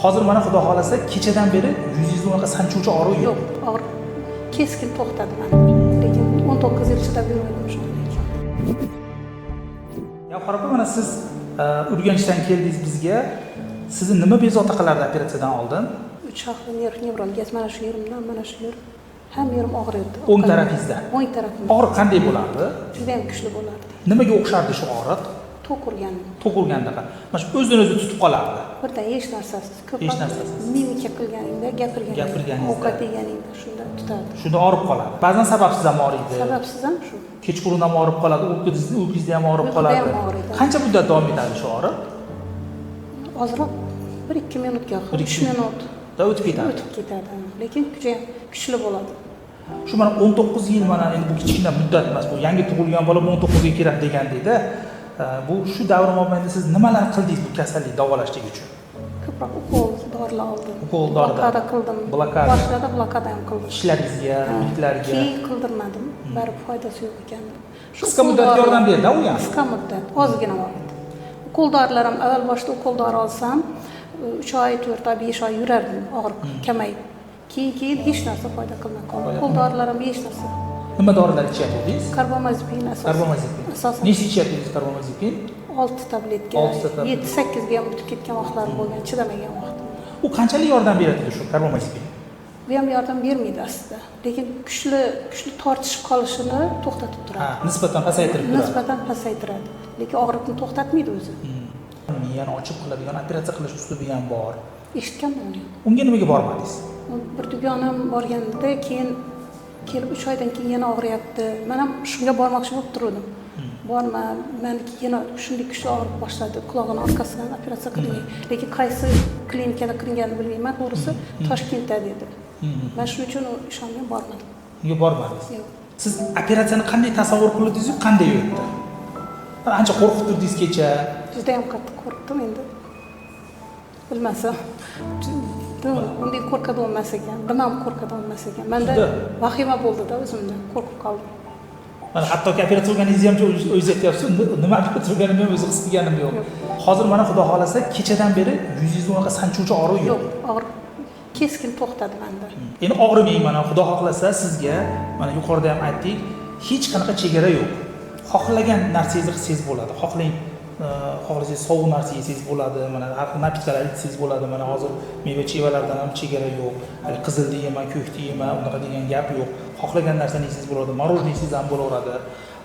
Hozir mana, xudo xohlasa, kechadan beri yuzingizda unaqa sanchuvchi og'riq yo'q. Yo'q, og'riq keskin to'xtadi manda, lekin 19 yil chidab yurgandim shundan. Gavhar opa, mana siz Urganchdan keldingiz bizga. Sizni nima bezovta qilardi operatsiyadan oldin? Uch shoxli nerv nevrolgiyasi, mana shu yerimdan, mana shu yer, hamma yerim og'riydi. O'ng tarafingizda? O'ng tarafimda. Og'riq qanday bo'lardi? Judayam kuchli bo'lardi. Nimaga o'xshardi shu og'riq? Tok urgan. Tok urgandaqa, mana shu o'zini o'zi tutib qolardi. Birdan, hech narsasiz ko'proq. Hech narsasiz. Mimika qilganingda, gapirganingda. Gapirganingizda. Ovqat yeganingda, shunda tutadi. Shunda og'rib qoladi. Ba'zan sababsiz ham og'riydi. Sababsiz ham shu. Kechqurun ham og'rib qoladi, uyqungizda ham og'rib Uyquda qoladi. ham og'riydi. Qancha muddat davom etadi shu og'riq? Ozroq, 1-2 minutga. Bir 3 ikki minut. Da o'tib ketadi. O'tib ketadi, lekin judayam kuchli bo'ladi. Shu mana 19 yil, mana endi bu kichkina muddat emas, bu yangi tug'ilgan bola 19ga kiradi degandekda. Bu shu davr mobaynida siz nimalar qildingiz bu kasallikni davolashlik uchun? Ko'proq ukol dorilar oldim. Ukol dorilar. Blokada qildim. Blokada. Boshlarda blokada ham qildim. Tishlaringizga, milklarga? Keyin qildirmadim, baribir foydasi yo'q ekan. Shu Qisqa ukol muddatga dorilar- yordam berdi u ham? Qisqa muddat, ozgina vaqt. Ukol dorilar ham, avval boshda ukol dori olsam, 3 oy, 4 oy, 5 oy yurardim, og'riq kamayib. Keyin hech narsa foyda qilmay qoldi. Foyda Ukol dorilar ham hech narsa. Nima dorilar ichyaptidingiz? Karbamazepin asosan. Karbamazepin. Asosan. Nechta ichyaptidingiz karbamazepin? Olti tabletka. Oltita tabletka. Yetti, sakkizga ham o'tib ketgan vaqtlar bo'lgan, chidamagan vaqtim. U qanchalik yordam beradi shu karbamazepin? Bu ham yordam bermaydi aslida, lekin kuchli kuchli tortishib qolishini to'xtatib Ha, turadi. Nisbatan pasaytirib turadi. Nisbatan pasaytiradi, lekin og'riqni to'xtatmaydi o'zi. Miyani ochib qiladigan operatsiya qilish uslubi ham bor. Eshitganman uni ham. Unga nimaga bormadingiz? U bir dugonam borganda, keyin kelib, 3 oydan keyin yana og'riyapti. Man ham shunga bormoqchi bo'lib turgandim. Borma, maniki yana shunday kuchli og'rib boshladi, qulog'ini orqasidan operatsiya qilingan, lekin qaysi klinikada qilinganini bilmayman to'g'risi, Toshkentda dedi. Man shuning uchun ishonmay bormadim. Unga bormadingiz? Yo'q. Siz operatsiyani qanday tasavvur qildingizu, qanday o'tdi? Ancha qo'rqib turdingiz kecha. Judayam qattiq qo'rqdim. Endi bilmasam, unday qo'rqadigan emas ekan, dim ham qo'rqadigan emas ekan. Manda Juda. vahima bo'ldida, o'zimda qo'rqib qoldim. Mana, hattoki operatsiya bo'lganingizni ham o'zingiz aytyapsiz, nima operatsiya bo'lganimni ham o'zi his qilganim yo'q. Yo'q. Hozir mana, xudo xohlasa, kechadan beri yuzingizda unaqa sanchuvchi og'riq yo'q. Yo'q, og'riq keskin to'xtadi manda. Endi og'rimang, mana, xudo xohlasa, sizga, mana, yuqorida ham aytdik, hech qanaqa chegara yo'q. Xohlagan narsangizni qilsangiz bo'ladi. Xohlasangiz sovuq narsa yesangiz bo'ladi, mana, har xil напитка lar ichsangiz bo'ladi. Mana, hozir meva chevalardan ham chegara yo'q. Hali qizilni yema, ko'kni yema, unaqa degan gap yo'q. Xohlagan narsani yesangiz bo'ladi, мороженое yesangiz ham bo'laveradi.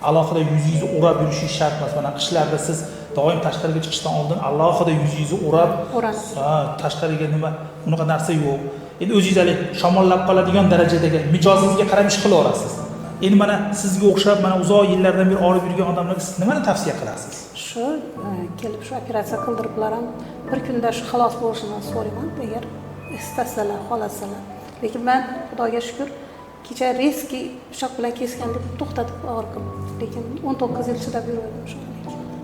Alohida yuzingizni o'rab yurishingiz shart emas. Mana, qishlarda siz doim tashqariga chiqishdan oldin alohida yuzingizni o'rab O'ranib. Ha, tashqariga nima, unaqa narsa yo'q. Endi o'zingiz haligi shamollab qoladigan darajadagi mijozingizga qarab ish qilaverasiz. Endi mana sizga o'xshab, mana, uzoq yillardan beri og'rib yurgan odamlarga siz nimani tavsiya qilasiz? Shu kelib, shu operatsiya qildiriblar ham bir kunda shu xalos bo'lishini so'rayman, agar istasalar, xohlasalar. Lekin man, xudoga shukur, kecha резкий pichoq bilan kesgan deb to'xtatib og'riqim, lekin 19 yil chidab yurgandim shu.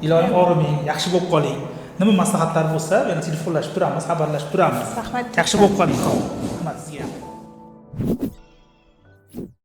Iloyim og'rimang, yaxshi bo'lib qoling. Nima maslahatlar bo'lsa, yana telefonlashib turamiz, xabarlashib turamiz. Rahmat. Yaxshi bo'lib qoling. Rahmat sizga ham.